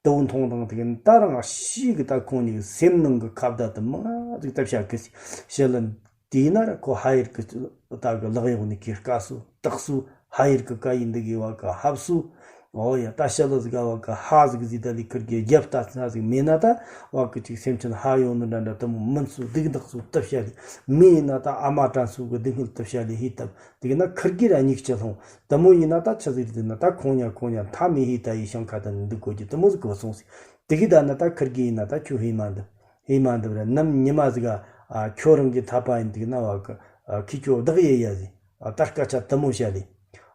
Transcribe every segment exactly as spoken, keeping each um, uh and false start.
དུ་བ་མཐོང་དང་དེ་གི་ད་རང་ཤི་གི་ད་ཁོང་གཉིས་ཀྱི་སེམས་ནང་གི་ཁ་བརྡ་དུ་མ་ཟིག་ད་བྱ་གི་ཞི་ལི་དེས་ན་ར་ཁོ་ཧ་ཡེར་གི་ད་གི་ལག་གཡོག་ནི་གི་དཀའ་སུ་སྟག་སུ་ཧ་ཡེར་གི་ཀ་ཡིན་འདི་གི་བ་གི་ཧབ་སུ། ཨོ་ཡ་ད་ཞི་ལི་ཟིག་ག་བ་གི་ཧ་ཟིག་ཟིག་ད་ལི་ཁིར་གི་རྒྱབ་ལྟ་ཚ་ཟིག་མེད་ན་ད་བ་གི་ཅིག་སེམས་ཅན་ཧ་ཡོང་ནི་འདྲ་འདྲ་དུ་མོ་མིན་སུ་སྡུག་འདག་སུ་ད་བྱ་ལི་མི་ཡིན་ན་ད་ཨ་མ་དྲན་སུ་གི་སྡུག་བསྔལ་ད་བྱ་ལི་ཧི་ད། དེ་གི་ན་ཁིར་གི་ར་སྙིགས་ཆུ་ལྷུང་། དུ་མོ་ཡིན་ན་ད་ཆི་ཟིག་རེད་ན་ད་ཁོང་ཉ་ཁོང་ཉ་མཐའ་མི་ཧི་ད་ཡི་ཞིང་ཁ་ད་ནི་འདུག་གོ་གི་དུ་མོ་ཟིག་གི་བ་སོང་སི། དེ་གི་ད་ན་ད་ཁིར་གི་ཡིན་ན་ད་ཁྱོད་ཧི་མ་འདུག་ཧི་མ་འདུག་ར་ནམ་ཉི་མ་ཟིག་ག་ཨ་ཁྱོད་རང་གི་འཐད་པ་ཡིན་དེ་གི་ན་བ་གི་ཨ་ཁི་ཁྱོད་བདག་ཡེ་ཡ་ཟི། ཨ་ད་སྐད་ཆ་དུ་མོ་བཤད་ལི།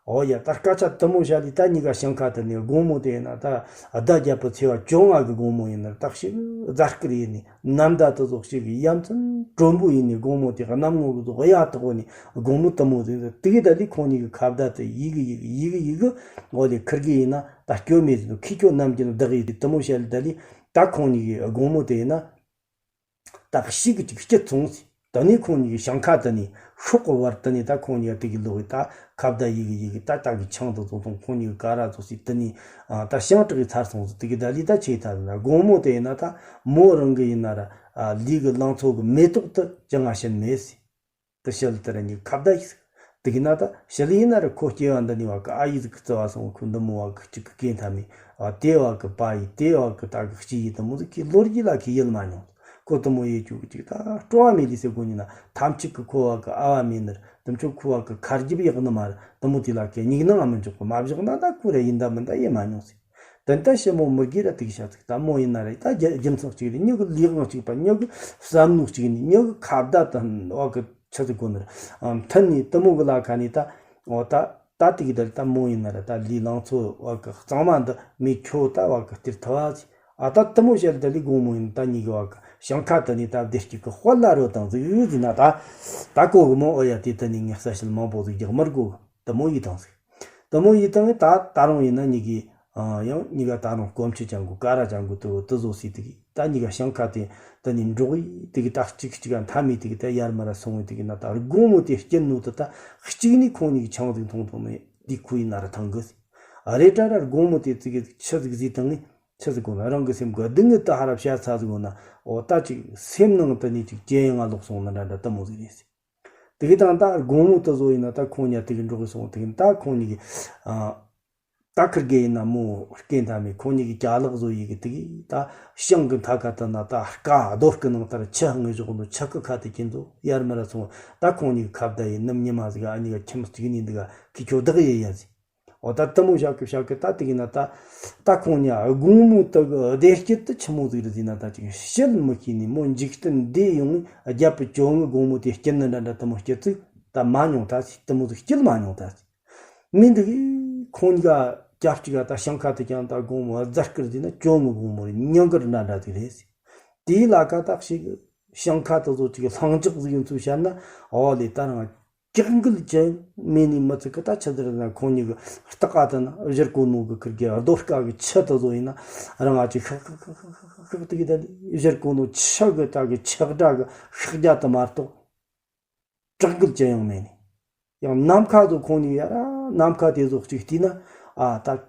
ཨོ་ཡ་ད་སྐད་ཆ་དུ་མོ་བཤད་ལི་ད་གཉིས་ཀ་ཞིང་ཁ་ད་ནི་དགོང་མོ་དེ་ཡིན་ན་ད་ཨ་ཟླ་བརྒྱད་པའི་ཚེས་པ་བཅོ་ལྔ་གི་དགོང་མོ་ཡིན་ན་ད་ཞིག་རྫ་སྐུར་ཡིན་ནི། ནམ་ཟླ་དེ་ཚོ་ཞིག་གི་ཡ་མཚན་དྲོན་པོ་ཡིན་ནི། དགོང་མོ་དེ་གནམ་ངོ་གི་ཚོ་གཡའ་དག་གོ་ནི་དགོང་མོ་དུ་མོ་ཟིན་ཟིན་དེ་གི་ད་ལི་ཁོང་གཉིས་ཀྱི་ཁ་བརྡ་དེ་ཡི་གི་ཡི་གི་ཡི་གི་ཡི་གི། འོ་ལེ་ཁིར་གི་ཡིན་ན་ད་སྐྱོ་མེད་ཟིན་ཁི་ཁྱོད་ནམ་གྱི་ནི་བདག་ཡི་དེ་དུ་མོ་བཤད་ལི་ད་ལི་ད་ཁོང་གཉིས་ཀྱི་དགོང་མོ་དེ་ཡིན་ན་ད་ཞིག་གི་ཅིག་སྐྱིད་སོང་ཟིན། ད་ནི་ཁོང་གཉིས་ཀྱི་ཞིང་ཁ་ད་ནི་ཤོག་གི་བར་ད་ནི་ད་ཁོང་གཉིས་ཀ་དེ་གི་ལོག་གི་ད་ཁ་བརྡ་ཡི་གི་ཡི་གི་ད་ད་གི་ཆང་དུ་བཙོང་བཙོང་ཁོང་གཉིས་ཀྱི་ཀ་ར་བཙོ་སི་ད་ནི་ཨ་ད་ཞིང་དྲག་གི་ཚར་སོང་ཟིན་དེ་གི་ད་ལི་ད་ཆེ་ད་ན་དགོང་མོ་དེ་ཡིན་ན་ད་མོ་རང་གི་ཡིན་ན་ར། ཨ་ལུས་གི་ལང་ཚོ་གི་མེ་ཏོག་ཏུ་ཅི་ང་ཤན་མེད་སི། ད་ཞི་ལི་ད་ར་ཉིག་ཁ་བརྡ་ཡིག་ཟིག་དེ་གི་ན་ད་ཞི་ལི་ཡིན་ན་ར་ཁོ་སྐྱེ་བ་འདི་ནི་བ་གི་ཨ་ཡིག་ཟིག་གི་བརྩི་བ་སོང་ཁོ་འདི་མོ་བ་གི་གཅིག་གི་སྐེ་མཐའ་མི་ཨ་དེ་བ་གི་པ་ཡི་དེ་བ་གི་ད་གི་གཅིག་ཡི་དུ་མོ་ཟིག་གི་ལོ་རྒྱུས་ལ་གི་ཡིད་མ་མྱོང་། ཁོ་དུ་མོ་ཡེ་ཅུ་གི་ཅིག་ད་སྤྲོ་བ་མེད་ལི་སེ་གོ་ཉི་ན་ཐམས་ཅད་གི་ཁོ་བ་གི་ཨ་བ་མེད་ནར་དུ་མཆོ་ཁོ་བ་གི་ཁར་རྒྱབ་ཡག་ནི་མ་ར་དུ་མོ་དེ་ལ་གི་ཉིག་ནང་ཨ་མི་འཇོག་གི་མ་བཞག་ན་ད་ཁོ་ར་ཡིན་ད་མིན་ད་ཡེ་མ་མྱོང་སི། དེ་ལྟ་ཞི་མོ་མི་དགེ་ར་དེ་གི་ཤ་ཚིག་ད་མོ་ཡིན་ན་རེད་ད་རྒྱུ་རྒྱུ་མཚན་གཅིག་རེད། མྱི་གི་ལུས་དབང་གཅིག་པ་མྱི་གི་བསམ་བློ་གཅིག་ནི་མྱི་གི་ཁ་བརྡ་དང་བ་གི་ཆི་ཟིག་གོ་ནི་རེད། མཐུན་ནི་དུ་མོ་གི་ལ་ཁ་ནི་ད་འོ་ད་ད་དེ་གི་ད་ད་མོ་ཡིན་ན་རེད་ད་ལུས་ལང་ཚོ་བ་གི་གཙང་མ་འདི་མི་ཁྱོ་ད་བ་གི་སྟེར་ཐུབ་བ་ཟིག་ཨ་ད་དུ་མོ་བཤད་ད་ལི་དགོང་མོ་ཡིན་ད་གཉིས་གི་བ་གི་ཞིང་ཁ་ད་ནི་ད་བདེ་སྐྱིད་གི་དཔལ་ལ་རོ་དང་ཟིག་ཡོད་ཟིན་ན་ད་ད་གོ་གི་མོ་ཨོ་ཡ་དེ་ད་ནི་ངས་ས་ཞིལ་མང་པོ་ཟིག་རྒྱག་མར་གོ་གི་དུ་མོ་ཡི་དང་ཟིག་དུ་མོ་ཡི་དང་ད་ད་རུང་ཡིན་ན་གཉིས་གི་ཡང་གཉིས་ཀ་ད་རུང་སྐོམ་ཆུ་ཅན་གོ་ཀ་ར་ཅན་གོ་དུ་དུ་བཟོ་སི་དུ་གི་ད་གཉིས་ཀ་ཞིང་ཁ་དེ་ད་ནི་འབྲོག་ཡི་དུ་གི་ད་གཅིག་གཅིག་ག་མཐའ་མི་དུ་གི་ད་ཡར་མར་སོང་བའི་དུ་གི་ན་ད་དགོང་མོ་དེ་སྐྱིད་ནོ་དུ་ད་གཅིག་ནི་ཁོང་གཉིས་ཀྱི་ཆང་ཟིག་འཐུང་འཐུང་ནི་དེ་ཁོ་ཡི་ན་ར་ཐང་གི་ཟིག་རེ་ད་ར་དགོང་མོ་དེ་དུ་གི་ཆུ་ཟིག་ཟི་དང་ནི་ཆུ་ཟིག་གོ་ན་རང་གི་སེམས་གོ་སྡུག་བསྔལ་དུ་ཧ་ར་བཤད་ཚ་ཟིག་གོ་ན་འོ་ད་ཅིག་སེམས་ནང་དུ་ནི་ཅིག་ཇེ་ཡང་ང་ལོག་སོང་ན་འདྲ་འདྲ་དུ་མོ་ཟིག་རེད་ཟིག་དེ་གི་དང་ད་དགོང་མོ་དུ་བཟོ་ཡིན་ན་ད་ཁོང་ཉ་དེ་གི་འགྲོ་གི་སོང་དེ་གི་ད་ཁོང་གཉིས་ཀྱི་ཨ་ད་ཁིར་གེ་ཡིན་ན་མོ་སྐེ་མཐའ་མི་ཁོང་གཉིས་ཀྱི་ཅ་ལག་བཟོ་ཡི་གི་དེ་གི་ད་ཤིང་གི་མཐའ་ཁ་དུ་ན་ད་རྐ་རྡོ་རྐུ་ནང་ལྟར་ཆུ་ཧང་བཞག་ནོ་ཆུ་ཁུ་ཁ་དེ་ཁྱེད་ཚོ་ཡར་མར་སོང་ད་ཁོང་གཉིས་ཀྱི་ཁ་བརྡ་ཡིན་ནམ་ཉི་མ་ཟིག་ཨ་གཉིས་ཀ་ཁྱིམ་གཅིག་ནི་འདི་ག་ཁི་ཁྱོ་བདག་ཡེ་ཡ་ཟིག་འོ་ད་དུ་མོ་ཞག་གི་ཞག་གི་ད་དེ་གི་ན་ད་ད་ཁོང་ཉ་དགོང་མོ་དུ་གི་བདེ་སྐྱིད་དུ་ཆི་མོ་ཟིག་རེད་ཟེར་ན་ད་ཅིག་བཤད་མི་ཤེས་ནི་མོ་འཇིག་རྟེན་འདི་ཡོང་ངི་རྒྱབ་པུ་ཅོ་ངི་དགོང་མོ་དེ་སྐྱིད་ནི་འདྲ་འདྲ་དུ་མོ་སྐྱིད་ཚིག་ད་མ་མྱོང་ད་ཟིག་དུ་མོ་ཟིག་སྐྱིད་མ་མྱོང་ད་ཟིག་མི་འདི་གི་ཁོང་གཉིས་ཀ་རྒྱབ་གཅིག་ག་ད་ཞིང་ཁ་དུ་ཀྱང་ད་དགོང་མོ་རྫ་སྐུར་ཟེར་ན་ཅོ་ངི་དགོང་མོ་རེད་ཉིན་དཀར་འདྲ་འདྲ་ཟིག་རེད་ཟིག་དེའི་ལ་ཀ་ད་ཞིག་ཞིང་ཁ་དུ་ཚོ་ཅིག་ལྷིང་འཇགས་ཟིག་ཡིན་ཚུལ་བཤད་ན་འོ་ལེ་ད་རང་། སྐྱག་འགུལ་ཅན་མེད་ནི་མི་ཚིག་གི་ད་ཆི་ཟེར་ན་ཁོང་གཉིས་ཀྱི་སྟག་ཀ་དེ་ན་བཞུར་གོ་ནོ་གི་ཁིར་གི་རྡོ་སྐ་གི་ཆུ་དེ་ཚོ་ཡིན་ན་རང་ང་ཅིག་ཤག་ཤག་ཤག་ཤག་ཤག་ཤག་དེ་གི་ད་བཞུར་གོ་ནོ་ཆུ་གི་ད་གི་ཆག་སྒྲ་གི་ཤག་རྒྱ་དེ་མ་གཏོགས་སྐྲག་འགུལ་ཅི་ཡང་མེད་ནི། ཡང་ནམ་མཁའ་ཚོ་ཁོང་གཉིས་ཡ་ར་ནམ་མཁའ་དེ་ཚོ་གཅིག་བལྟས་ན་ཨ་ད།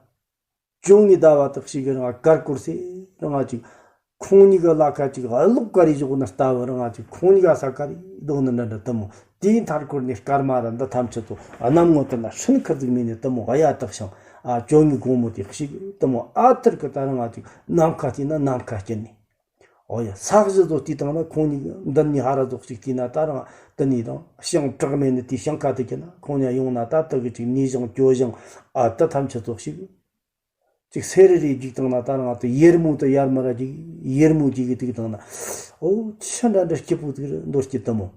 བཅོ་ལྔའི་ཟླ་བ་དག་ཞིག་གི་རིང་ང་དཀར་སྐོར་སེ་རིང་ང་ཅིག་ཁོང་གཉིས་ཀ་ལ་ཁ་ཅིག་གློག་དཀར་རེ་བཞག་ན་ལྟ་བུ་རིང་ང་ཅིག་ཁོང་གཉིས་ཀ་ས་དཀར་རེ་བཟློག་ནི་འདྲ་འདྲ་དུ་མོ་དེའི་མཐར་འཁོར་ནས་སྐར་མ་ར་འདི་ཐམས་ཅད་དུ་གནམ་ངོ་དུ་ན་སྲིན་ཁུར་ཟིག་མིན་ནས་དུ་མོ་གཡའ་དག་ཞིང་ཨ་བཅོ་ལྔའི་དགོང་མོ་དེ་ཞིག་དུ་མོ་ཨ་ཐུར་གི་ད་རིང་ང་ཅིག་ནམ་མཁའ་བལྟས་ན་ནམ་མཁའ་སྐྱིད་ནས། འོ་ཡ་ས་གཞི་ཚོ་བལྟས་བཏང་ན་ཁོང་གཉིས་ཀྱི་མདུན་ནས་ཧ་ར་ཚོ་ཞིག་བལྟས་ན་ད་རང་དུ་ནས་དང་ཞིང་དྲག་མེད་ནི་དེའི་ཞིང་ཁ་དུ་ཁྱེར་ན་ཁོང་གཉིས་ཡོང་ན་ད་དུ་གི་ཅིག་ནས་ཞིང་གྱོ་ཞིང་ཨ་དུ་ཐམས་ཅད་ཚོ་ཞིག་ཅིག་སེ་རི་རི་རྒྱུག་བཏང་ན་ད་རང་དུ་ཡེར་མོ་དུ་ཡར་མར་རྒྱུག་ཡེར་མོ་རྒྱུག་གི་དུག་བཏང་ན། ཨོ་ཆི་འདྲ་འདྲ་སྐྱིད་པོ་དུག་རེད་འདོར་སྐྱིད་དུ་མོ།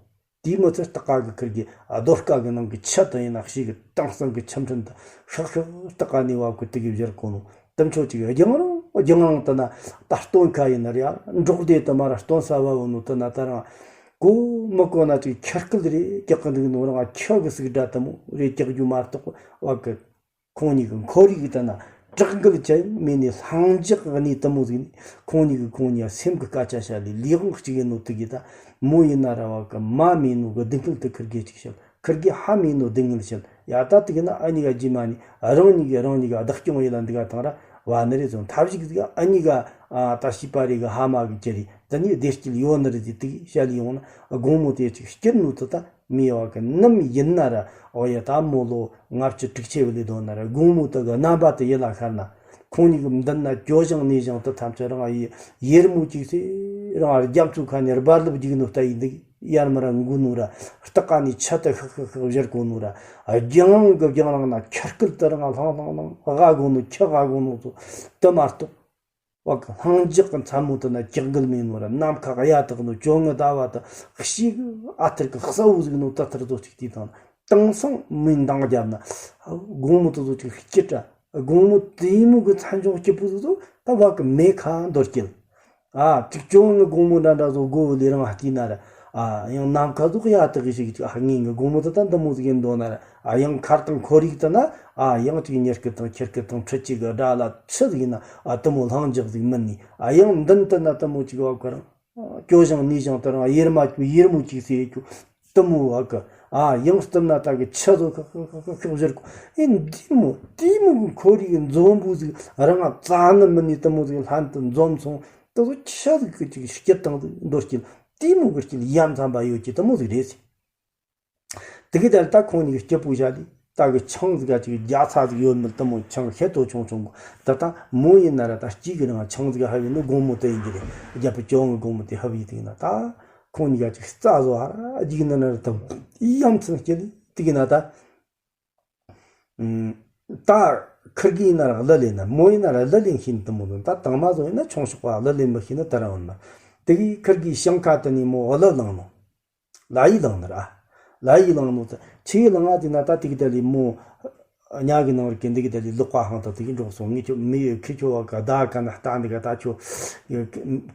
དེའི་མི་ཚེ་སྟག་ཀ་གི་ཁུར་གི་རྡོ་སྐ་གི་ནང་གི་ཆུ་དུ་ཡིན་ན་ཤིག་གི་དྭངས་གཙང་གི་ཆུ་ཕྲན་དུ་ཤག་ཤག་སྟག་ཀ་ནས་བབ་གི་དུག་གི་བཞུར་གོ་ནོ་དུ་མཆོད་ཅིག་རྒྱང་རིང་རྒྱང་རིང་དུ་ན་ད་སྟོན་ཁ་ཡིན་ན་རེད་ཨ་འབྲོག་སྡེ་དུ་མ་ར་སྟོན་ས་བབ་ནོ་དུ་ན་ད་རང་གོ་མི་གོ་ན་ཅིག་ཁྱི་སྐད་རེ་རྒྱག་གི་འདུག་ནོ་རང་ཁྱི་གི་སུག་སྒྲ་དུ་མོ་རེ་རྒྱག་རྒྱུ་མ་གཏོགས་བབ་གི་ཁོང་གཉིས་ཀྱི་ཁོར་ཡུག་དེ་ན་དྲག་འགུལ་ཅན་མེད་ནས་ལྷིང་འཇགས་གནས་དུ་མོ་ཟིག་ནས་ཁོང་གཉིས་ཀྱི་ཁོང་གཉིས་སེམས་ཀྱི་སྐད་ཆ་བཤད་ལས་ལས་དབང་གཅིག་ཡིན་ནོ་དུ་གི་ད་མོ་ཡིན་ན་ར་བ་གི་མ་མེད་ནོ་གི་སྡུག་བསྔལ་དུ་ཁུར་གེ་གཅིག་བཤད་ཁུར་གེ་ཧ་མེད་ནོ་སྡུག་བསྔལ་བཤད་ཡ་ད་དུ་གི་ན་ཨ་གཉིས་ཀ་རྗེས་མ་ནས་རང་གཉིས་ཀྱི་རང་གཉིས་ཀ་བདག་སྐྱོང་ཡིན་ལ་འདི་ག་དང་ར་ བ་ནི་རེད་ཟེར། མཐའ་གཞུག་ཟིག་ཨ་ནི་ག་ཨ་ད་བྱིས་པ་རེ་གི་ཕ་མ་གི་ཅི་རེད། ད་ནི་བདེ་སྐྱིད་ཡོད་ནི་རེད་ཟེར་དེ་བཤད་ལས་ཡོང་ན། དགོང་མོ་དེ་ཅིག་སྐྱིད་ནོ་དེ་ད་མི་བ་གི་ནམ་ཡིན་ན་ར། ཨོ་ཡ། ད་མོ་ལོ་ལྔ་བཅུ་དྲུག་ཅུ་བ་ལས་དོ་ན་ར། དགོང་མོ་དེ་གི་རྣམ་པ་དེ་ཡིད་ལ་ཤར་ན། ཁོང་གཉིས་ཀྱི་མདུན་ན་སྐྱོ་ཞིང་ནུས་ཞིང་དེ་ཐམས་ཅད་རང་ཡི་ཡེར་མོ་གཅིག་སེ་རང་རྒྱ་མཚོ་ཁ་ནས་རྦ་རླབས་རྒྱུག་ནོ་ལྟ་ཡི་འདུག་ཡར་མར་འགུལ་ནོ་ར། སྟག་ཀ་ནས་ཆུ་དེ་ཤག་ཤག་ཤག་བཞུར་གོ་ནོ་ར། རྒྱང་གི་རྒྱང་རིང་ན་ཁྱི་སྐད་དེ་རང་ལྷང་ལྷང་ལྷང་ཧ་གོ་ནོ། ཁྱི་ཧ་གོ་ནོ་ཚོ་དེ་མ་གཏོགས། བ་གི་ལྷིང་འཇགས་ཀྱི་མཚན་མོ་དེ་ན་ཀྱག་འགུལ་མེད་ནོ་ར། ནམ་མཁའ་གཡའ་དག་ནོ། བཅོ་ལྔ་ཟླ་བ་དེ་ཕྱི་གི་ཨ་ཐུར་གི་གསལ་བོ་ཟིག་ནོ། དེ་ལྟར་བཟོ་ཅིག་དེ་དང་དེང་སང་མི་འདང་རྒྱབ་ན། དགོང་མོ་དེ་ཚོ་ཅིག་སྐྱིད་དྲ། དགོང་མོ་དེ་མོ་གི་མཚན་ལྗོངས་སྐྱིད་པོ་ཟིག་ཚོ་ད་བ་གི་མེ་ཁ་འདོར་སྐྱིད། ཨ་ཅིག་བཅོ་ལྔ་དགོང་མོ་འདྲ་འདྲ་བཟོ་དགོ་ལས་རང་བལྟས་ན་ར། ཨ་ཡང་ནམ་མཁའ་ཟོག་ཡ་དག་ཞིག་ཅིག་ཨ་ངེས་ངེས་དགོང་མོ་དེ་ད་འདི་མོ་ཟིག་ཡིན་འདོད་ན་ར། ཨ་ཡང་མཁར་དང་ཁོར་ཡུག་དེ་ན། ཨ་ཡང་ཅིག་ཉི་སྐུ་དང་ཁྱི་སྐུ་དང་ཁྲི་གཅིག་གི་སྒྲ་ལ་ཆི་ཟིག་ཡིན་ན། ཨ་དེ་མོ་ལྷིང་འཇགས་ཟིག་མིན་ནི། ཨ་ཡང་མདུན་དེ་ན་དེ་མོ་ཅིག་བ་གི་རང་སྐྱོ་ཞིང་ནུས་ཞིང་དེ་རང་ཡེར་མ་ཡེར་མོ་ཅིག་སེ་ཡོད་རྒྱུ་དེ་མོ་བ་གི། ཨ་ཡང་སྟབས་ན་ད་གི་ཆུ་ཟོ་ཁག་ཁག་ཁག་ཁག་བཞུར་གོ། ཨེ་འདི་མོ་དེ་མོ་གི་ཁོར་ཡུག་འཛོམས་པོ་ཟིག་རང་ང་རྩ་ནི་མིན་ནི་དེ་མོ་ཟིག་ལྷན་དུ་འཛོམས་སོང་། དེ་ཚོ་ཆི་ཟིག་གི་ཅིག་སྐྱིད་དང་ཟིག་འདོད་སྐྱིད། དེ་མོ་གི་སྐྱིད་ཡ་མཚན་པ་ཡོད་ཀྱི་དེ་མོ་ཟིག་རེད་ཟེར། དེ་གི་དེར་ད་ཁོང་གཉིས་ཀྱི་སྐྱིད་པོ་བཞག་ལས། ད་གི་ཆང་ཟིག་ག་ཅིག་རྒྱ་ཚ་ཟིག་ཡོད་མི་དེ་མོ་ཆང་ཤེད་དོ་ཆུང་ཆུང་གོ། ད་ད་མོ་ཡིན་ན་ར་ད་སྐྱིད་གི་རང་ཆང་ཟིག་ཧ་བི་ནི་དགོང་མོ་དེ་ཡིན་གྱི་རེད། རྒྱབ་པ་ཅོང་གི་དགོང་མོ་དེ་ཧ་བི་དེ་ཡིན་ན། ད་ཁོང་གཉིས་ཀ་ཅིག་རྩ་བཟོ་ཧ་ར་རྒྱུག་ན་ན་ར་དང་ཡ་མཚན་སྐྱིད་ལས་དེ་གི་ན་ད། ད་ཁིར་གི་ཡིན་ན་ར་གླུ་ལེན་ན། མོ་ཡིན་ན་ར་གླུ་ལེན་ཤེས་ནི་དེ་མོ་ནི། ད་དང་མ་བཟོ་ཡིན་ན་ཆུང་ཤོག་པ་གླུ་ལེན་མི་ཤེས་ནི་དེ་ར་འོན་ན། དེ་གི་ཁིར་གི་ཞིང་ཁ་དེ་ནས་མོ་གླུ་བླངས་ནོ། ལ་ཡི་བླངས་ནི་ར། ལ་ཡི་བླངས་ནོ་ཚེ་ཆི་ཡི་བླངས་ཨ་དེ་ན། ད་དེ་གི་ད་ལི་མོ་ཉ་གི་ནང་ར་གི་འདི་གི་ད་ལི་ལོག་པ་ཧང་ད་དེ་གི་འགྲོགས་སོང་། ངས་ཁྱོད་མི་ཡོད་ཁི་ཁྱོད་བ་ག་ད་ག་ན་ལྟ་འདི་ག་ད་ཁྱོད་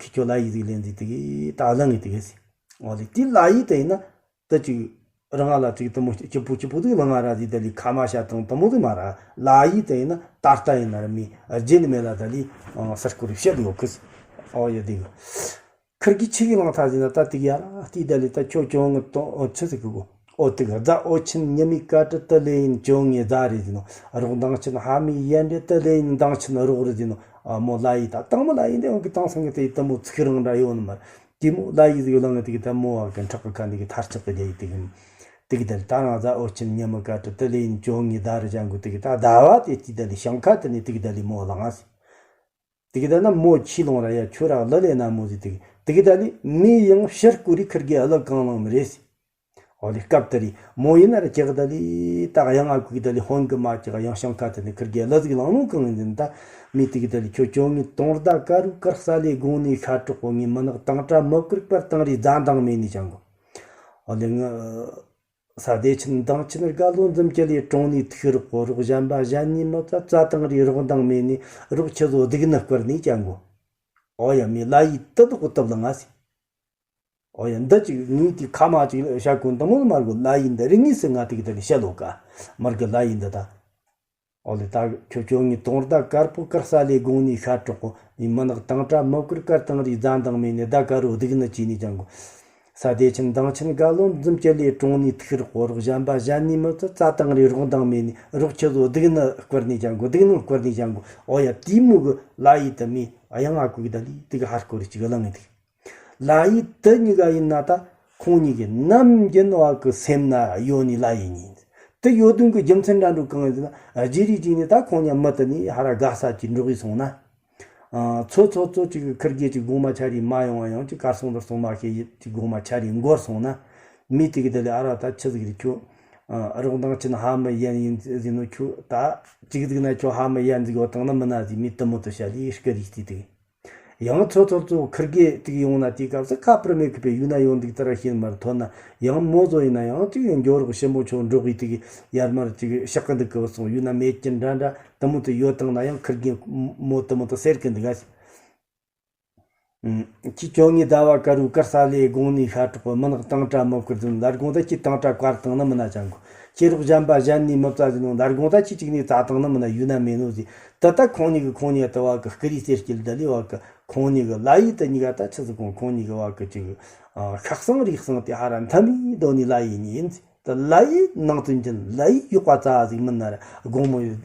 ཁི་ཁྱོད་ལ་ཡི་ཟིག་ལེན་ཟིག་དེ་གི་ད་བླངས་ངས་དེ་གི་ཟིག་འོ་ལེ་དེ་ལ་ཡི་དེ་ཡིན་ན། ད་ཅིག་རང་ང་ལ་ཅིག་དེ་མོ་སྐྱིད་པོ་སྐྱིད་པོ་དེ་ལ་ང་ར་ཟིག་ད་ལི་ཁ་མ་བྱ་དང་དེ་མོ་དེ་མ་ར། ལ་ཡི་དེ་ཡིན་ན་ད་ལྟ་ཡིན་ན་ར་མི་རྗེས་ནི་མེད་ལ་ད་ལི་ཨང་སར་སྐོར་བཤད་ཡོད་གི། ཨོ་ཡ་དེ་གི་ཁིར་གི་ཆི་གི་ལང་ཐ་ཟིན་ན། ད་དེ་གི་ཡ་ར་དེ་ད་ལི་ད་ཁྱོད་ཅོང་ངི་ཏོ་ཨོ་ཆི་ཟིག་གི་གོ། ཨོ་དེ་གི་རྫ་ཨོ་ཆེན་ཉི་མའི་སྐད་དྲི་དེ་ལེ་ཡིན་ཅོང་ངི་རྫ་རེད་ཟིན་ནོ། རོགས་མདངས་ཆེན་ཕ་མའི་ཡན་འདྲེ་དེ་ལེ་ཡིན་མདངས་ཆེན་རོགས་རེད་ཟིན་ནོ། ཨ་མོ་ལ་ཡི་ད་དང་མོ་ལ་ཡི་འདི་འོང་གི་དང་སང་གི་དེ་དེ་མོ་ཚིག་རང་འདྲ་ཡོད་ནི་མ་རེད། དེ་མོ་ལ་ཡི་ཟིག་ལང་དེ་གི་ད་མོ་བ་གི་ཁྲག་གི་ཁ་འདི་གི་ཐར་ཆག་གི་རྒྱ་ཡི་དེ་གི་དེ་གི་ད་ལི་ད་རང་རྫ་ཨོ་ཆེན་ཉི་མ་ཀ་ཏི་དེ་ལེ་ཡིན་ཅོ་ངི་ད་རི་ཅང་གུ་དེ་གི་ད་ཟླ་བ་དེ་དེ་ད་ལི་ཞིང་ཁ་དེ་ནི་དེ་གི་ད་ལི་མོ་ལང་ཨ་སི། དེ་གི་ད་ན་མོ་ཁྱི་ལོང་ར་ཡ་ཁྱོད་ར་ལ་ལེ་ན་མོ་ཟི་དེ་གི་དེ་གི་ད་ལི་མི་ཡང་ཕྱིར་སྐུ་རི་ཁིར་གི་ཨ་ལ་གང་ལང་མི་རེད་སི། ཨོ་ལེ་སྐབས་དེ་རི་མོ་ཡིན་ན་ར་ཀྱག་ད་ལི་ད་གཡང་ཨ་ཁུ་གི་ད་ལི་ཧོན་གི་མ་ཀྱག་གཡང་ཞིང་ཁ་དེ་ནི་ཁིར་གི་ཨ་ལ་ཟིག་ལང་ལོང་གང་ཡིན་ད། མི་དེ་གི་ད་ལི་ཁྱོད་ཅོ་ངི་དོང་རྡ་ཀ་རུ་ཀར་ས་ལེ་དགོང་ནི་ཤ་གྲོག་གོ་ངི་མི་ནག་དང་ཀྲ་མི་བཀུར་པར་དང་རི་རྫ་འདང་མེ་ནི་ཅང་གོ། ཨོ་ལེ་ང་ས་དེ་ཆེན་མདངས་ཆེན་དགའ་ལོ་འཛུམ་གྱི་ལི་གྲོང་ནི་ཐིག་རོག་གོ་རོག་གཞན་པ་གཞན་ནི་མི་ཙ་ཙ་དང་རི་རོག་འདང་མེ་ནི་རོག་ཆི་ཟོ་སྡིག་ནི་བཀར་ནི་ཅང་གོ། ཨོ་ཡ་མི་ལ་ཡི་ཏི་དོག་གི་ཏབ་ལ་ང་སི། ཨོ་ཡ་འདི་ཅིག་ངའི་དེ་ཁ་མ་ཅིག་ལ་བཤད་གོ་འདི་མོ་མར་གོ་ལ་ཡི་འདི་རི་ངའི་སི་ང་དེ་གི་ད་ལི་བཤད་ལོ་ཀ་མར་གི་ལ་ཡི་འདི་ད། ཨོ་ལེ་ད་ཁྱོད་ཁྱོད་ངའི་དོང་རྡ་དཀར་པོ་དཀར་ས་ལེ་དགོང་ནི་ཤ་གྲོག་གོ་ནི་མི་ནག་དང་ཀྲ་མི་བཀུར་དཀར་དང་རི་རྫ་འདང་མེ་ནི་རྡ་དཀར་རོ་སྡིག་ནི་ཅི་ནི་ཅང་གོ། ས་དེ་ཆེན་མདངས་ཆེན་དགའ་ལོ་འཛུམ་གྱི་ལི་གྲོང་ནི་ཐིག་རོག་གོ་རོག་གཞན་པ་གཞན་ནི་མི་ཙ་ཙ་དང་རི་རོག་འདང་མེ་ནི་རོག་ཆི་ཟོ་སྡིག་ནི་བཀར་ནི་ཅང་གོ་སྡིག་ནི་བཀར་ནི་ཅང་གོ། ཨོ་ཡ་དེ་མོ་གི་ལ་ཡི་ད་མི་ཨ་ཡང་ཨ་ཁུ་གི་ད་ལི་དེ་གི་ཧར་སྐོར་རི་ཅིག་གི་ལང་ངི་དེ། ལ་ཡི་དེ་གཉིས་ཀ་ཡིན་ན་ད་ཁོང་གཉིས་ཀྱི་ནམ་རྒྱུན་བ་གི་སེམས་ན་ཡོད་ནི་ལ་ཡི་གཉིས། དེ་ཡོད་དོན་གི་རྒྱུ་མཚན་འདྲ་འགྲོ་གང་ཡིན་ཟེར་ན། རྗེ་རིགས་ཀྱིས་ནི་ད་ཁོང་གཉིས་མི་དེ་ནི་ཧ་ར་དགའ་ས་ཀྱི་འགྲོ་གི་སོང་ན། ཨ་ཚོ་ཚོ་ཚོ་ཅིག་ཁིར་གེ་ཅིག་དགོང་མ་ཆ་རི་མ་ཡོང་བ་ཡང་ཅིག་གར་སོང་ལ་སོང་མ་ཤེས་ཡི་ཅིག་དགོང་མ་ཆ་རི་འགོར་སོང་ན། མི་དེ་གི་དེ་ལས་ཨ་ར་ད་ཆི་ཟིག་རེད་ཁྱོད། ཨ་རོགས་མདངས་ཆེན་ཧ་མི་ཡན་ཡིན་ཟེར་ནོ་ཁྱོད་ད་ཅིག་ཟིག་ན་ཁྱོད་ཧ་མི་ཡན་ཟིག་ཡོད་དང་ན་མི་ན་ཟིག་མི་དེ་མོ་དེ་བཤད་ལི་སྐད་རིགས་དེ་དེ། ཡང་ཚོ་ཚོ་ཚོ་ཁིར་གེ་ཏིག་ཡོང་ན་དེའི་སྐབས་སུ་ཁ་པར་མེད་གི་པའི་ཡུལ་ན་ཡོང་འདུག་ད་ར་ཤེས་མར་ཐོན་ན་ཡང་མོ་ཚོ་ཡིན་ན་ཡང་ཏིག་ཡང་འགྱོ་རོགས་ཞི་མོ་ཆོ་འགྲོ་གི་ཏིག་ཡར་མར་ཅིག་ཤག་གི་འདུག་གི་སོང་ཡུལ་ན་མེད་ཀྱི་འདྲ་འདྲ་དེ་མོ་དེ་ཡོད་དང་ན་ཡང་ཁིར་གི་མོ་དེ་མོ་དེ་ཟེར་གི་འདུག་ག་ཁྱི་ཅོ་ངའི་ཟླ་བ་དཀར་བོའི་དཀར་ས་ལེ་དགོང་ནས་ཤ་གྲོག་པོ་མི་ནག་དང་ཀྲ་མི་བཀུར་ཟིན་ལ་དགོང་ད་ཁྱི་དང་ཀྲ་བཀར་བཏང་ན་མི་ན་ཅང་གོ། ཁྱི་རོགས་གཞན་པ་གཞན་ནས་མི་བཙལ་ཟིན་ནོ་ལ་དགོང་ད་ཁྱི་གཅིག་ནས་བཙལ་བཏང་ན་མི་ན་ཡུལ་ན་མེད་ནོ་ཟིག་ད་ལྟ་ཁོང་གཉིས་ཀྱི་ཁོང་གཉིས་ལྟ་བ་གི་སྐུ་རིས་གསེར་སྐྱིལ་ད་ལི་བ་གི་ཁོང་གཉིས་ཀྱི་ལ་ཡི་ད་གཉིས་ཀ་ད་ཆི་ཟིག་གོང་ཁོང་གཉིས་ཀྱི་བ་གི་ཅིག་ཤག་སང་རིག་སང་དེ་ཧ་ར་མཐའ་མིའི་སྡོད་ནི་ལ་ཡི་ཉིན་ཟིག་ད་ལ་ཡི་ནང་དོན་ཅན་ལ་ཡི་ཡོག་པ་ཙ་ཟིག་མིན་ན་ར་དགོང་མོ་ཡོད།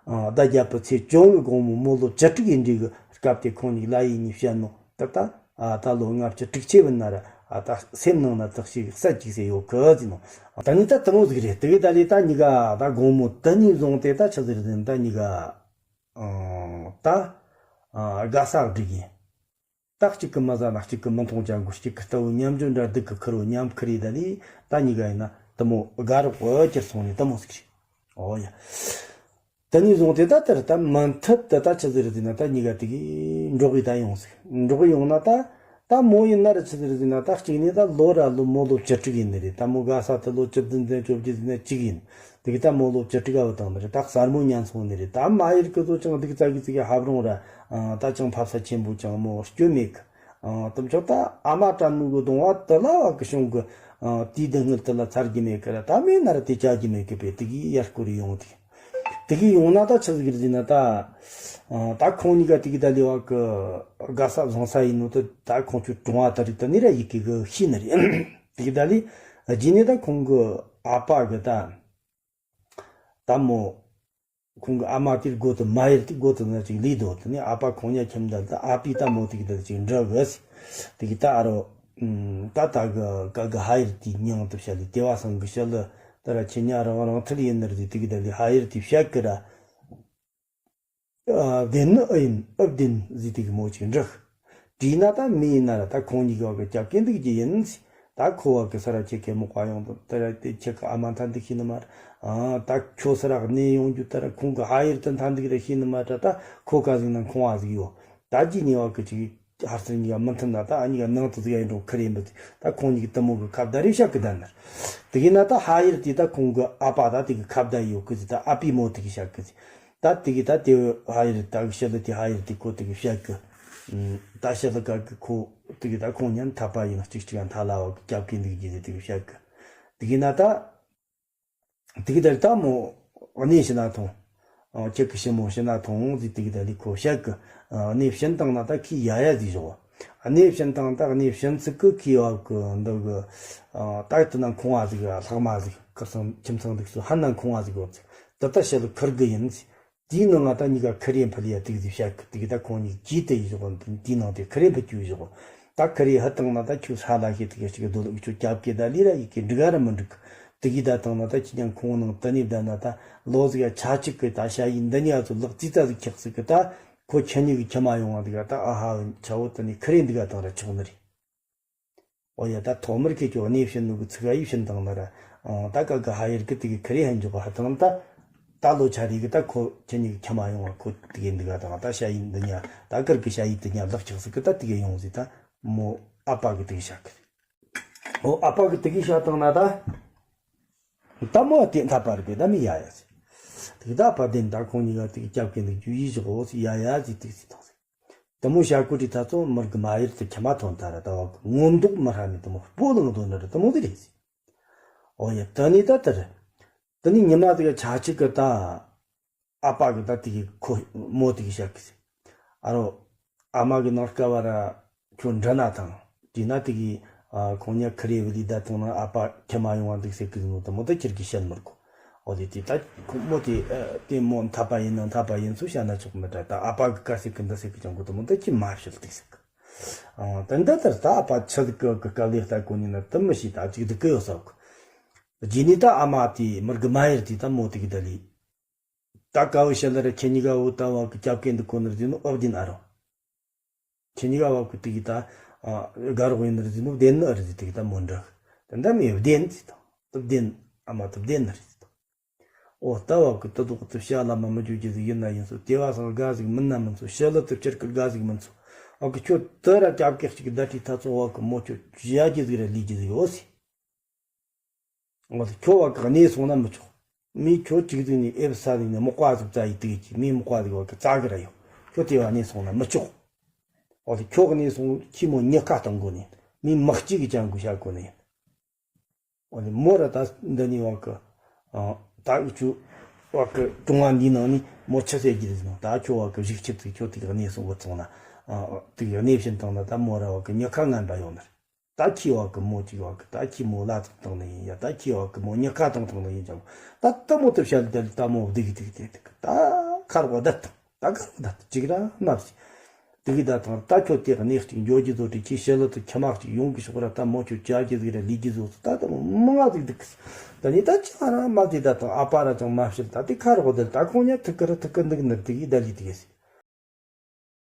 ཨ་ཟླ་བརྒྱད་པའི་ཚེས་བཅོ་ལྔའི་དགོང་མོ་མོ་ལོ་བཅུ་དྲུག་ཡིན་འདྲའི་གི་སྐབས་དེ་ཁོང་གཉིས་ལ་ཡིན་ནས་བཤད་ནོ་ད་ལྟ། ཨ་ད་ལོ་ལྔ་བཅུ་དྲུག་ཅུ་བུད་ན་ར་ཨ་ད་སེམས་ནང་ན་དག་ཞིག་ས་ཅིག་སེ་ཡོད་གི་ཟེར་ནོ། ད་ནི་ད་དེ་མོ་ཟིག་རེད། དེ་གི་ད་ལས་ད་གཉིས་ཀ་ད་དགོང་མོ་དེ་ནས་བཟུང་སྟེ་ད་ཆི་ཟིག་རེད་ཟེར་ན་ད་གཉིས་ཀ་ཨང་ད་ཨ་དགའ་ས་སྒྲིག་ཡིན། ད་གཅིག་གི་མི་ཟ་ན་གཅིག་གི་མི་འཐུང་ཅང་གོ་གཅིག་གི་ལྟ་བུ་མཉམ་འཇོག་འདྲ་སྡུག་གི་ཁུར་བོ་མཉམ་ཁུར་ཡི་ད་ལི་ད་གཉིས་ཀ་ཡིན་ན་དེ་མོ་དགའ་རོགས་གི་གྱུར་སོང་ནི་དེ་མོ་ཟིག་རེད། ཨོ་ཡ། དེ་ནས་བཟུང་སྟེ་ད་དེར་ད་མུ་མཐུད་དུ་ད་ཆི་ཟིག་རེད་ཟེར་ན་ད་གཉིས་ཀ་དེ་གི་འགྲོགས་གི་ད་ཡོང་ཟིག་འགྲོགས་གི་ཡོང་ན་ད་ད་མོ་ཡིན་ན་ར་ཆི་ཟིག་རེད་ཟེར་ན་ད་གཅིག་ནས་ད་ལོ་ར་ལོ་མོ་ལོ་བཅུ་དྲུག་ཡིན་ནི་རེད། ད་མོ་དགའ་ས་དེ་ལོ་བཅུ་བདུན་ཙམ་བཅོ་བརྒྱད་ཟེར་ན་གཅིག་ཡིན། དེ་གི་ད་མོ་ལོ་བཅུ་དྲུག་ག་བུད་བཏང་ནི་རེད། ད་གསར་མོ་ཉན་སོང་ནི་རེད། ད་མ་ཡར་གི་ཚོ་ཅང་སྡུག་ཙག་གི་ཙི་གི་ཧབ་རུང་ར་ཨ་ད་ཅང་ཕ་ས་ཆེན་པོ་ཅང་མོ་སྐྱོན་མེད་གི་ཨ་དེ་མཆོག་ད་ཨ་མ་དྲན་ནུ་གི་གདུང་བ་དེ་ལ་བ་གི་བྱུང་གི་ཨ་དེའི་སྡུག་བསྔལ་དེ་ལ་ཚར་རྒྱུ་མེད་གི་ར། ད་མེད་ན་ར་དེ་བཅག་རྒྱུ་མེད་གི་པས་དེ་གི་ཡར་སྐོར་ཡོང་དེ། དེ་གི་ཡོང་ན་ད་ཆི་ཟིག་རེད་ཟེར་ན་ད་ཨ་ད་ཁོང་གཉིས་ཀ་དེ་གི་ད་ལི་བ་གི་དགའ་ས་བཟང་ས་ཡིན་ནོ་ད་ད་ཁོང་ཚོའི་གྲོང་བ་ད་རིག་ད་ནི་ར་ཡི་གེ་གི་ཤི་ནི་རེད། དེ་གི་ད་ལི་རྗེས་ནས་ད་ཁོང་གི་ཨ་ཕ་གི་ད་ད་མོ་ཁོང་གི་ཨ་མ་དེར་སྒོ་དུ་མ་ཡར་དེ་སྒོ་དུ་ན་ཅིག་ལུས་དོ། དེ་ནས་ཨ་ཕ་ཁོང་ཉ་ཁྱིམ་དར་དུ་ཨ་ཕའི་ད་མོ་དེ་གི་དར་ཅིག་འདྲ་གི་ཟེར། དེ་གི་ད་ཨ་རོ་ད་ད་གི་ཀ་གི་ཧ་ཡར་དེའི་མྱིང་དུ་བཤད་ལི་དེ་བ་སང་གི་བཤད་ལི་ད་ར་ཁྱེད་ཉ་རང་རང་ཐུལ་ཡིན་ནར་དེ་དེ་གི་དར་ལི་ཧ་ཡར་དེ་བཤད་གི་ར། ཨ་བདེན་ནི་ཨུ་ཡིན་ཨུ་བདེན་ཟེར་དེ་གི་མོ་ཅིག་འདྲི། དྲིས་ན་ད་མི་ཡིན་ན་ར་ད་ཁོང་གཉིས་ཀ་བ་གི་སྐྱབས་ཀྱི་འདུག་རྒྱུ་ཡིན། ད་ཁོ་བ་གི་ས་ར་ཁྱེད་ཀྱི་མོ་ཀ་ཡོང་དུ་ད་ར་དེ་ཁྱེད་ཀྱི་ཨ་མ་མཐའ་འདུག་ཤེས་ནི་མ་ར། ཨ་ད་ཁྱོད་ས་ར་གནས་ཡོང་རྒྱུ་ད་ར་ཁོང་གི་ཧ་ཡེར་དུ་མཐའ་འདུག་ར་ཤེས་ནི་མ་ར། ད་ཁོ་ཀ་ཟིག་ན་ཁོང་བ་ཟིག་ཡོད། ད་ཀྱི་ཉེ་བ་གི་ཅིག་ཧར་སར་གཉིས་ཀ་མི་མཐུན་ན་ད་ཨ་གཉིས་ཀ་ནང་དུ་ཟིག་ཡ་ཡིན་འགྲོ་ཁི་རེ་འབུད་ད་ཁོང་གཉིས་ཀྱི་དུ་མོ་གི་ཁ་བརྡ་རེ་བཤད་གི་ད་ནར། དེ་གི་ན་ད་ཧ་ཡེར་དེ་ད་ཁོང་གི་ཨ་ཕ་ད་དེ་གི་ཁ་བརྡ་ཡོད་གི་ཟིག་ད་ཨ་ཕའི་མོ་དེ་གི་བཤད་གི་ཟིག་ད་དེ་གི་ད་དེ་ཧ་ཡེར་ད་གི་ཤི་ལི་དེ་ཧ་ཡེར་དེ་ཁོ་དེ་གི་བཤད་གི་ད་ཤི་ལི་ག་གི་ཁོ་དེ་གི་ད་ཁོང་ཉན་ཐ་པ་ཡིན་གཅིག་གཅིག་ཡང་ཐ་ལ་བ་གི་སྐྱབས་གི་འདུག་རྒྱུ་དེ་དེ་གི་བཤད་གི་དེ་གི་ན་ད། དེ་གི་ད་ལི་ད་མོ་གནས་ཕྱི་ན་ཐོང་། ཁྱེད་ཀྱི་ཞི་མོ་ཕྱི་ན་ཐོང་ཟིག་དེ་གི་ད་ལི་ཁོ་བཤད་གི་གནས་ཕྱིན་བཏང་ན་ད་ཁྱི་ཡ་ཡ་ཟིག་བཞག་གནས་ཕྱིན་བཏང་ད་གནས་ཕྱིན་ཚིག་གི་ཁྱི་བ་གི་འདི་གི་ད་དེ་ན་ཁོང་བ་ཟིག་ལྷག་མ་ཟིག་ཁིར་སང་ཁྱིམ་ཚང་འདུག་སུ་ཧ་ན་ཁོང་བ་ཟིག་ཡོད་ཟིག་ད་ད་ཤི་ལི་ཁུར་གི་ཡིན་ཟིག་དེའི་ནང་ང་ད་གཉིས་ཀ་ཁི་རེ་འཕུལ་ཡ་དེ་གི་ཟིག་བཤད་གི་དེ་གི་ད་ཁོང་གཉིས་ཀྱིས་དེ་ཡི་བཞག་དེའི་ནང་དེ་ཁི་རེ་འཕུལ་རྒྱུ་ཡི་བཞག་ད་ཁི་རེ་ཧི་བཏང་ན་ད་ཁྱོད་ཧྲ་ལ་ཤེས་དེ་གི་ཅིག་གི་རྡོ་ལུག་ཁྱོད་སྐྱབས་གི་ད་ལི་ར་ཡི་གི་འགྲིག་ག་ར་མི་འགྲིག་གི་དེ་གི་ད་བཏང་ན་ད་ཁྱི་ཉན་ཁོང་ནང་ད་ནི་བསྡད་ན་ད་ལོ་ཟིག་ཡ་ཆ་གཅིག་གི་ད་ཤ་ཡི་འདི་ནི་ཨ་ཚོ་ལག་རྩིས་རྩ་ཟིག་ཁྱག་ཟིག་གི་ད་ཁོ་ཁྱི་ཉི་གི་ཁྱི་མ་ཡོང་བ་དེ་ག་ད་ཨ་ཧ་ཆ་བོ་ད་ནི་ཁི་རེ་འདི་ག་བཏང་ར་ཆོག་ནི་རེད། ཨོ་ཡ་ད་ཐོག་མར་ཁྱེད་ཀྱི་གནས་ཕྱིན་ནུ་གི་ཚིག་ཨ་ཡི་ཕྱིན་དང་ན་ར། ཨང་ད་ཀ་ག་ཧ་ཡེར་གི་དེ་གི་ཁི་རེ་ཧན་འཇོག་ཧ་དང་ད། ད་ལོ་ཆ་རེ་གི་ད་ཁོ་ཁྱེད་གཉིས་ཀྱི་ཁྱི་མ་ཡོང་བ་ཁོ་དེ་གི་འདི་ག་དང་ད་ཤ་ཡི་འདི་ཉ་ད་ཀར་གི་ཤ་ཡི་དེ་ཉ་ལག་ཆགས་སི་གི་ད་དེ་གི་ཡོང་ཟི་ད་མོ་ཨ་ཕ་གི་དེ་གི་ཤ་གི། ཨོ་ཨ་ཕ་གི་དེ་གི་ཤ་དང་ན་ད། ད་མོ་དེ་འཐབ་པ་རེད་པས་ད་མི་ཡ་ཡ་ཟི། དེ་གི་ད་ཨ་ཕ་དེ་ད་ཁོང་གཉིས་ཀ་དེ་གི་སྐྱབས་གི་འདི་རྒྱུ་ཡི་བཞག་ཨོ་ཟི་ཡ་ཡ་ཟི་དེ་གི་ཟི་དང་ཟི། དེ་མོ་བྱ་ཀུ་ཏི་ད་ཚོ་མར་གི་མ་ཡེར་དུ་ཁྱི་མ་ཐོན་ད་ར་ད་བ་གི་ངོ་མདོག་མི་ཧྲ་ནི་དེ་མོ་སྤོ་ལངས་དོ་ན་ར་དེ་མོ་དེ་རེད་ཟེར། ཨོ་ཡ་ད་ནི་ད་དེ་རེད། དེ་ནི་ཉི་མ་དེ་ག་ཆ་གཅིག་གི་ད་ཨ་ཕ་གི་ད་དེ་གི་ཁོ་མོ་དེ་གི་བཤད་གི་ཟེར། ཨ་རོ། ཨ་མ་གི་ནང་སྐབས་བ་ར་ཁྱོད་འདྲི་ན་ཐང་། དེས་ན་དེ་གི་ཨ་ཁོང་ཉ་ཁི་རེ་བི་ལི་ད་ཐོང་ན་ཨ་ཕ་ཁྱི་མ་ཡོང་བ་འདུག་ཟེར་གི་ནོ་དེ་མོ་ད་ཁྱེར་གི་བཤད་མི་དགོས། འོ་དེ་དེ་ད་ཁོ་མོ་དེ་ཨ་དེ་མོ་འཐབ་པ་ཡིན་ན་འཐབ་པ་ཡིན་ཚུལ་བཤད་ན་ཆོག་མི་འདྲ་ད་ཨ་ཕ་གི་དཀའ་སེ་གི་འདི་སེ་གི་ཅང་གོ་དེ་མོ་ད་ཁྱི་མ་བཤད་དེ་ཟེར་གི། ཨང་ད་འདི་ལྟར་ད་ཨ་ཕ་ཆི་ཟིག་གི་གི་དཀའ་ལས་ལྟ་གོ་ནི་ན་དེ་མི་ཤེས་ད་ཅིག་འདི་གི་ཡོད་ས་གི། རྗེས་ནས་ད་ཨ་མ་དེ་མི་དགི་མ་ཡེར་དེ་ད་མོ་དེ་གི་ད་ལི། ད་དཀའ་བོ་བཤད་ལ་ར་ཁྱེད་གཉིས་ཀ་བོ་ད་བ་གི་སྐྱབས་མཁན་འདི་ཁོ་ནར་ཟིན་ནོ་ཨབ་དིན་ཨ་རོ། ཁྱེད་གཉིས་ཀ་བ་གི་དེ་གི་ད་ཨ་དགའ་རོགས་ཡིན་ནར་ཟིན་ནོ་བདེན་ནི་ཨ་རི་ཟིན་དེ་གི་ད་མོ་འདྲ། ད་འདྲ་མི་བདེན་ཟིན་དང་ད་བདེན་ཨ་མ་ད་བདེན་ནི་ཨ་རི་ཟིན་དང་། ཨོ་ད་བ་གི་ད་དུ་གི་ད་བཤད་ལ་མ་མི་རྒྱུ་རྒྱུ་ཟིག་ཡིན་ན་ཡིན་སོ་དེ་བ་སང་དགའ་ཟིག་མིན་ན་མིན་སོ་ཤི་ལ་ད་བཅར་གི་དགའ་ཟིག་མིན་སོ། ཨ་གི་ཁྱོད་ད་ར་སྐྱབས་མཁན་གཅིག་ད་དྲི་ད་ཚོ་བ་གི་མོ་ཁྱོད་བྱ་རྒྱུ་ཟིག་ར་ལས་རྒྱུ་ཟིག་ཡོད་སི། འོ་ཁྱོད་བ་གི་གནས་སོང་ན་མི་ཆོག་མི་ཁྱོད་གཅིག་ཟིག་ནས་ཨེབ་ས་ཟིག་ནས་མོག་པ་ཟིག་བཙའ་ཡི་དུས་ཀྱི་མི་མོག་པ་ཟིག་བ་གི་བཙའ་གི་ར་ཡོད། ཁྱོད་དེ་བ་གནས་སོང་ན་མི་ཆོག་འོ་ཁྱོད་གི་གནས་སོང་ཁྱི་མོ་ཉི་ཁ་གཏོང་དགོ་ནས་མི་མི་གཅིག་གི་ཅང་དགོས་བྱ་དགོ་ནས། འོ་ནས་མོ་ར་ད་འདི་ནས་བ་གི་ཨ་ད་འུ་ཆུ་བ་གི་ཀྲུང་བ་འདིའི་ནང་ནས་མོ་ཆི་ཟེར་གྱི་རེད་ཟེར་ན་ད་ཁྱོད་བ་གི་གཞིག་ཁྱི་ཚིག་ཁྱོད་དེ་གི་གནས་སོང་བུད་སོང་ན་ཨ་དེ་གི་གནས་བཞིན་བཏང་ན་ད་མོ་ར་བ་གི་ཉི་ཁ་ངན་པ་ཡོང་ནི་རེད། ད་ཁྱི་བ་གི་མོ་གཅིག་བ་གི་ད་ཁྱི་མོ་ལ་ཚོགས་བཏང་ནི་ཡིན་ཡ་ད་ཁྱི་བ་གི་མོ་ཉི་ཁ་བཏང་བཏང་ནི་ཡིན་ཀྱང་ད་ལྟ་མོ་དེ་བཤད་ལ་ད་ལྟ་མོ་བདེ་གི་དེ་གི་དེ་གི་ད་ ཁ་རོག་བསྡད་དང་། ད་ཁ་རོག་བསྡད་དང་། ཅིག་ར་མ་བྱེད། དེ་གི་ད་དང་། ད་ཁྱོད་དེ་གནས་གཅིག་འགྱོ་རྒྱུ་བཟོ་དྲི། ཁྱི་ཞི་ལི་དུ་ཁྱི་མ་གཅིག་ཡོང་གི་ཤོག་ར། ད་མོ་ཁྱོད་བྱ་རྒྱུ་ཟིག་ར་ལས་རྒྱུ་བཟོ་སོ། ད་ད་མོ་མང་ང་ཟིག་འདུག་གི། ད་ནི་ད་ཅང་ར་མ་དེ་ད་དང་། ཨ་ཕ་ར་ཅང་མ་བཤད། ད་དེ་ཁ་རོག་བསྡད། ད་ཁོང་ཉ་ཐུག་གི་ར་ཐུག་གི་འདུག་ནི་དེ་གི་ད་ལི་དེ་གི་སི།